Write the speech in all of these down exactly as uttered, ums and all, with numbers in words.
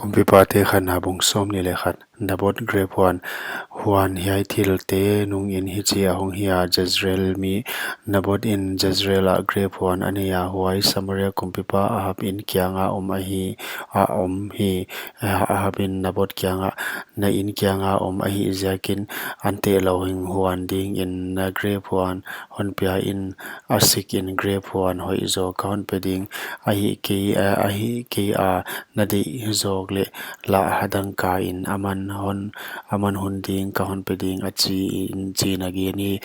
Kumpipate khatna bung sawmnih leh khat. Naboth grep huan. Huan hiai thilte nungin hichi ahong hi a, Jezreel mi Naboth in Jezreel ah grep huan a nei a, huai Samaria kumpipa Ahab in kianga om ahi, a om hi. Ahab in Naboth kiangah, na in kianga om ahih ziakin an teh lou hing, huan dingin na grep huan hon pia in, a sikin grep huan hoih zaw ka hon pe ding, ahih kei, eh, ahih kei a, na deih zawk leh lah a dangka in, aman hon, aman hun ding ka hon pe ding, a chi in, chiin a gen hi.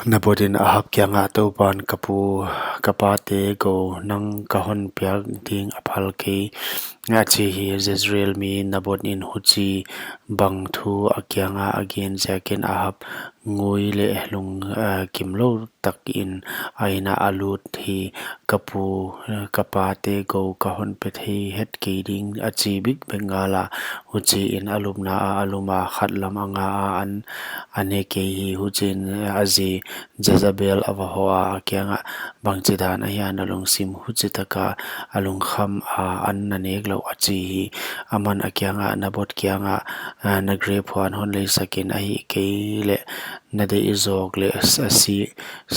Naboth in Ahab kiangah, Toupan ka pu, ka pate gou nang ka hon piak ding a phal kei, a chi hi. Jezreel mi Naboth in huchi bang thu a kianga a gen ziakin Ahab ngui leh lung, eh, kimlou takin a inn ah a lut hi. Ka pu, eh, ka pate gou ka hon pe thei het kei ding, a chi bikbek ngal a. Huchiin a lupna ah a lum a, khat lam a nga a, an a ne kei hi. Huchiin a zi Jezebel a va hoh a, a kiangah, bangchidan ahia na lungsim huchi taka a lungkham a, an na nek louh, a chi hi. Aman a kiangah, Naboth kiangah, ah, na grep huan hon leisak in, ahih kei leh na deih zawk leh a si,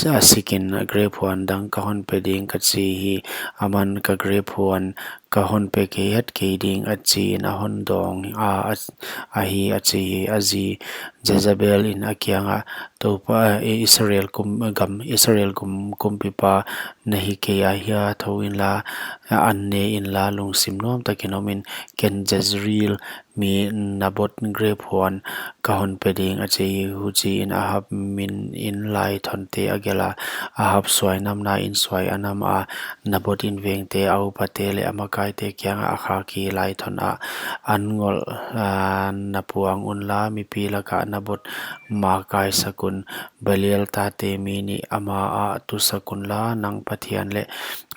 a sikin grep huan dang ka hon pe ding, ka chi hi. Aman, ka grep huan ka hon pe kei het kei ding, a chiin a hon dawng a, a, ahi, a chi hi. A zi Jezebel in a kiangah, Toupa, eh, Israel kum, gam, Israel kum, kumpipa na hi kei ahia, thou inla, an ne inla, lungsim nuam takin om in, ken Jezreel mi Naboth grep huan ka hon pe ding, a chi hi. Huchiin Ahab min in laithonte a gelh a, Ahab suai namna in suai a nam a, Naboth in vengte, a upate leh a makaite kiangah a khak hi. Laithon ah, an ngolh, ah, na puang unla, mipi lakah Naboth makai sak un, Belial tate mi nih ama ah tu sak unla, nang Pathian leh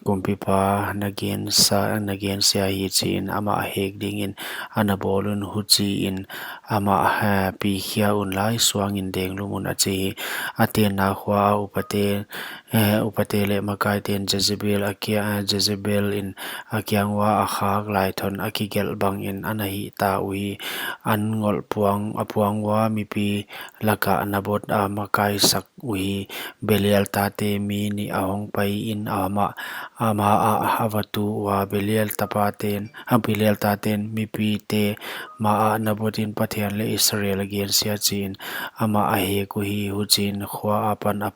kumpipa na gensa, na gensia hi, chiin amah a hek dingin a na bawl un. Huchiin amah, eh, pi khia unla, i suangin deng lum un, a chi hi. A tenna khua a upate, eh, upate leh makaite'n Jezebel a kia, eh, Jezebel in a kiang ua a khak laithon a kigelh bangin a na hih ta uhi. An ngolh puang, a puang ua mipi lakah Naboth a makai sak uhi. Belial tate mi nih a hong pai in amah, ama ah a va tu ua, Belial tapate'n, a Belial tate'n mipite ma ah Naboth in Pathian leh Israel a gensia, chiin amah a hek uhi. Huchiin khua apan a,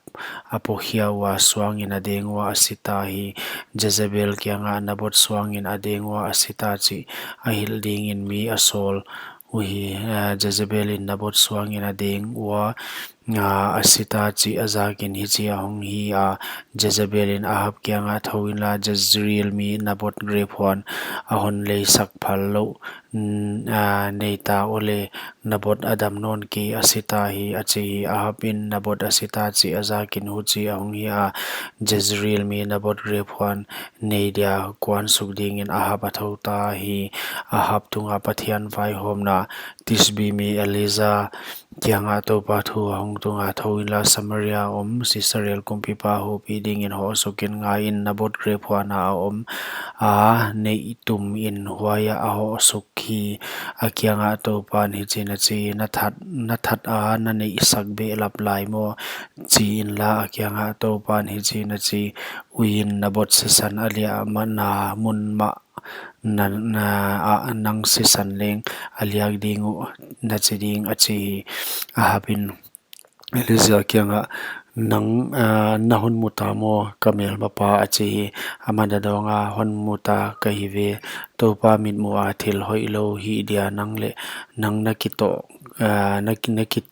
a po khia ua, suangin a deng ua, a si ta hi. Jezebel kiangah Naboth suangin a deng ua a si ta chih a hilh dingin mi a sawl uhi. Ah, Jezebel in Naboth suangin a deng ua, ah, a si ta chih a zakin hichi ahong hi a. Jezebel in Ahab kiangah, thou inla, Jezreel mi Naboth grep huan a hon leisak phal louh, mm, ah, nei ta uleh, Naboth a dam nawn kei, a si ta hi, a chi hi. Ahab in Naboth a si ta chih a zakin huchi ahong hi a. Jezreel mi Naboth grep huan nei dia kuan suk dingin Ahab a thou ta hi. Ahab tunga Pathian vaihawmna. Tisbi mi Elija kiangah Toupa thu ahong tung a, thou inla, Samaria om Israel kumpipa houpih dingin hoh suk in. Ngai in, Naboth grep huan a om a, neih tum in huai ah a hoh suk hi. A kiangah Toupan hichiin a chi, na that, na that a na neihsak behlap lai maw, chi inla. A kiangah Toupan hichiin a chi, ui in, Naboth sisan a liah mahna mun mah na, na, ah, nang sisan leng a liak ding uh, na chi ding, a chi hi. Ahab in Elija kiangah, nang, ah, na hon mu ta maw, ka melmapa, a chi hi. Aman a dawng a, hon mu ta ka hi ve. Toupa mitmuh a thil hoihlou hih dia nang leh nang na kitoh, ah, na ki, na ki,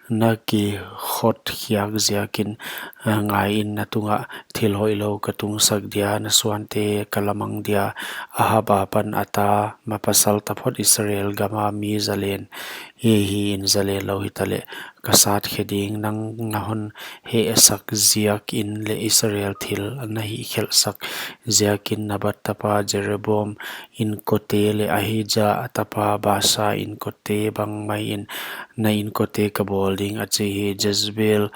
na kikhot khiak ziakin, ah, ngai in, na tungah thil hoihlou ka tungsak dia, na suante ka lamang dia. Ahab apan a ta, ma pasal taphot Israel gama mi zalen hi, hi in, zalen lou hitaleh ka sat khe ding. Nang na hon hehsak ziakin leh Israel thil na hihkhelhsak ziakin Nebat tapa Jeroboam inkote leh Ahija tapa Baasa inkote bang maiin na inkote ka bawl ding, a chi hi. Jezebel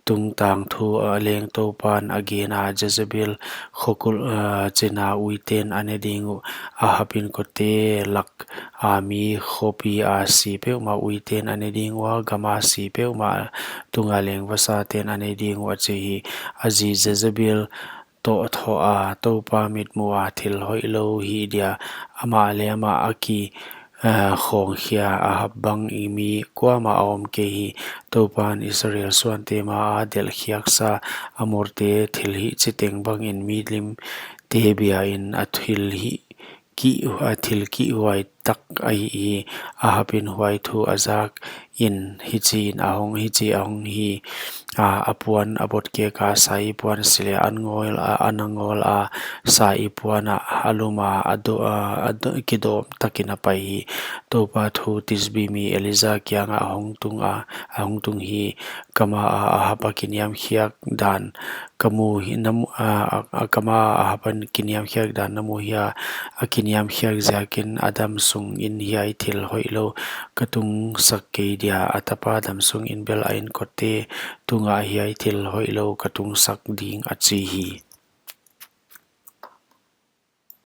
tungtang thu leng Toupan a gena, Jezebel khokulh china uiten a ne ding uh, Ahabin kote laka mi khopia si peuhmah uiten a ne ding ua, gama si peuhmah tunga leng vasaten a ne ding uh, a chi hi. A zi Jezebel toh thoh a, Toupa mitmuha thil hoihlou hih dia amah leh amah a ki khawngkhia Ahab bang mi kuamah a om kei hi. Toupan Israel suante maa delhkhiaksa Amorte thilhih chiteng bangin milimte biain a thil kihhuai tak ahi hi. Ahabin huai thu a zakin hichi a hong hi: A puan a botkeka saipuan sileh a nangawl a, saipuan ah a luma, kidawm takin a pai hi. Toupa thu Tisbi mi Elija kiangah a hongtung hi: Ka maa Ahab a kiniamkhiak dan ka mu hia? A kiniamkhiak dan na mu hia? A kiniamkhiak jiakin a damsungin hiai thil hoihlou ka tungsak kei dia, a tapa damsungin bel a inkote tungah hiai thil hoihlou ka tungsak ding, a chi hi.